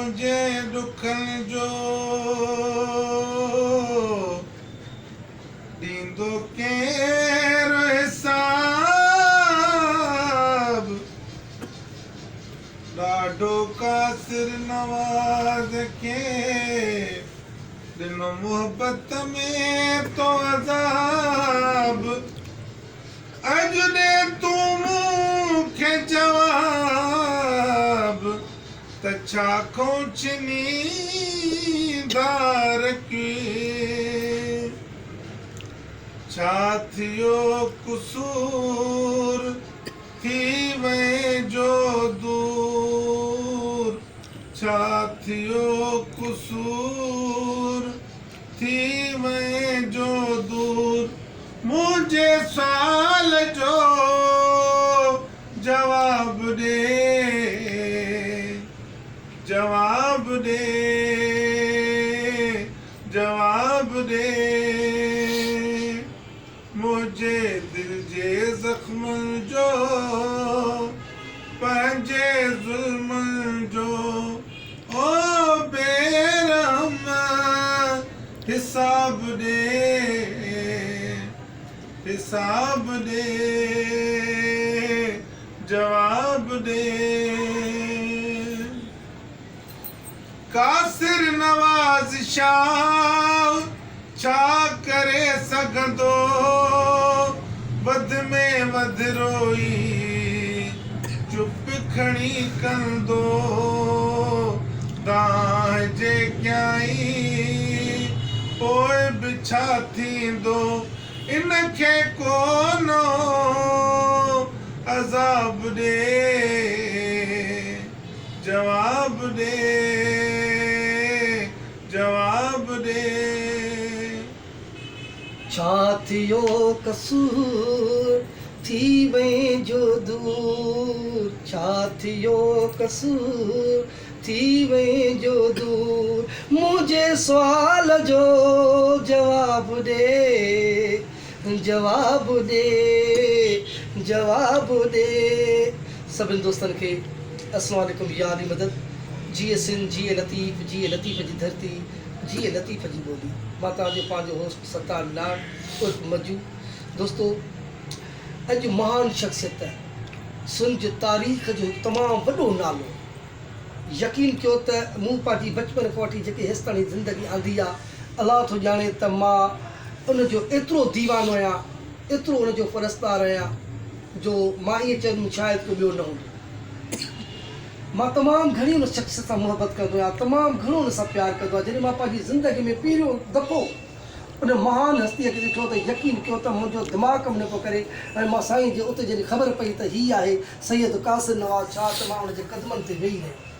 منهنجي ڏکن جو ڏيندو ڪير حساب. ڏاڍو قاصر نواز کي ڏنو محبت ۾ تو عذاب. اڄ ڏي تون مون کي جواب ته ڇا کون ڇني ڌار ڪئين. ڇا ٿيو قصور ٿي وئين جو دور. ڇا ٿيو قصور ٿي وئين جو دور. منهنجي سوال جو جواب ڏي جواب ڏي جواب ڏي منهنجي دل جي زخمن جو پنهنجي ظلمن جو او بي رحم حساب ڏي حساب ڏي جواب ڏي. قاصر نواز شاهه ڇا ڪري سگهندو وڌ ۾ وڌ روئي چپ کڻي ڪندو دانهن جي ڪيائين پوء به ڇا ٿيندو ان کي ڪو نه عذاب ڏي جواب ڏي جواب ڏي. ڇا ٿيو قصور ٿي وئين جو دور ڇا ٿيو قصور ٿي وئين جو دور منهنجي سوال جو جواب ڏي جواب ڏي جواب ڏي سڀني دوستن کي السلام عليڪم يا علي مدد جيئي سنڌ جيئي لطيف جيئي لطيف جي ڌرتي جيئي لطيف جي ٻولي مان توهان جو پنهنجو هوسٽ ستار لاڙ عرف مجو دوستو اڄ مهان شخصيت سنڌ جي تاريخ جو هڪ تمام وڏو نالو يقين ڪيو ته مون پنهنجي بچپن کان وٺي جيڪي هيستاڻي زندگي آندي آ الله ٿو ڄاڻي ته مان ان جو ايترو ديوانو آهيان ايترو ان جو پرستار آهيان جو مان ائين چوندم شايد ڪو ٻيو نه هوندو. مان تمام گهڻي ان شخص سان محبت ڪندو آهيان تمام گهڻو ان سان پيار ڪندو آهيان جڏهن مان پنهنجي زندگي ۾ پهريون دفعو ان مهان هستيء کي ڏٺو ته يقين ڪيو ته منهنجو دماغ ڪم نه پيو ڪري ۽ مان سائين جي اتي جڏهن خبر پئي ته هي آهي سيد قاصر نواز شاهه ته مان ان جي قدمن تي ويهي رهيم.